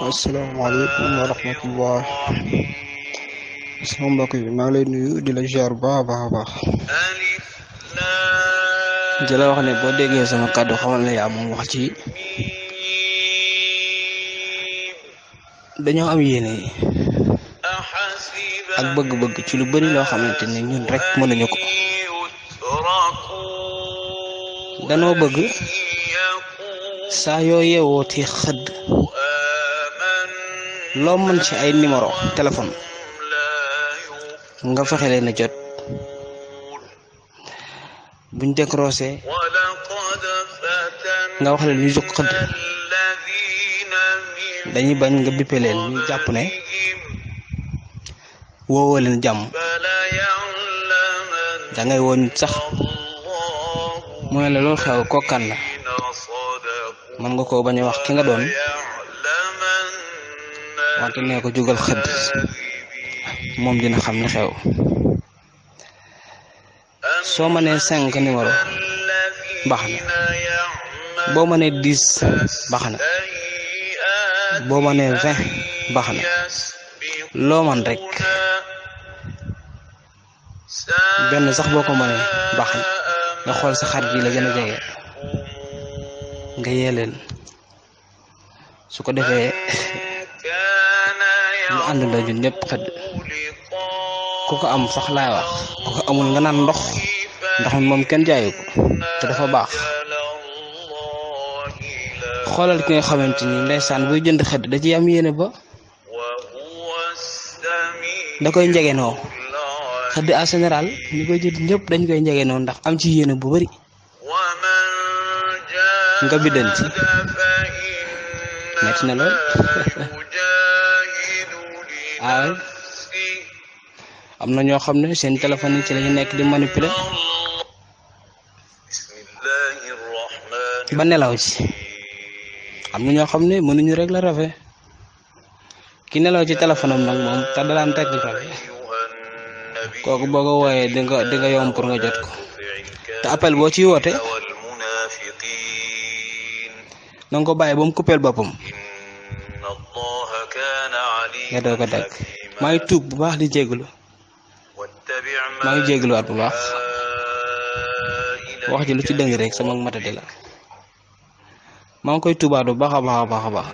asalaamaaleykum wa rahmatullah. sama mbokk yi maa ngi lay nuyu di la ziar baax a baax a baax di la wax ne boo déggee sama kàddu xamal ne yaa moom wax ci dañoo am yéene yi ak bëgg-bëgg ci lu bari loo xamante ne ñun rek mënuñu ko. danoo bëgg saa yoo yeewooti xëdd loo mën ci ay numéro téléphone nga fexe leen a jot buñ décroché nga wax leen ñu jóg xëdd dañuy bañ nga bippe leen ñu jàpp ne woowoo leen jàmm dangay woon sax mu ne la loolu xew kokkan la mën nga koo bañ a wax ki nga doon wante nee ko jógal xëdd moom dina xam li xew. soo mënee 5 numéro baax na boo mënee 10 baax na boo mënee 20 baax na loo man rek benn sax boo ko mënee baax na nga xool sa xarit yi la gën a jege nga yee leen su ko defee ñu àndandoo ñun ñëpp xëdd ku ko am sax laay wax ku ko amul nga naan ndox moom kenn jaayu ko te dafa baax. xoolal ki nga xamante ni ndeysaan buy jënd xëdd da ci am yéene ba da koy njegenoo xëdd en général ñu koy jënd ñëpp dañ koy njegenoo ndax am ci yéene bu bari nga biddanti metti na lool waaw am na ñoo xam ne seen téléphone yi ci lañu nekk di manipuler ba nelaw ci. am na ñoo xam ne mënuñu rek la rafet ki nelaw ci téléphone am nag moom te daan tekk rafet kooku boo ko wooyee di nga yomb pour nga jot ko te appel boo ciy woote na nga ko bàyyi ba mu coupé boppam nga doo ko dagg. maa ngi tuub bu baax di jégalu maa ngi jégaluwaat bu baax wax ji lu ci dëng rek sama matadi la maa ngi koy tuubaat bu baax a baax a baax a baax.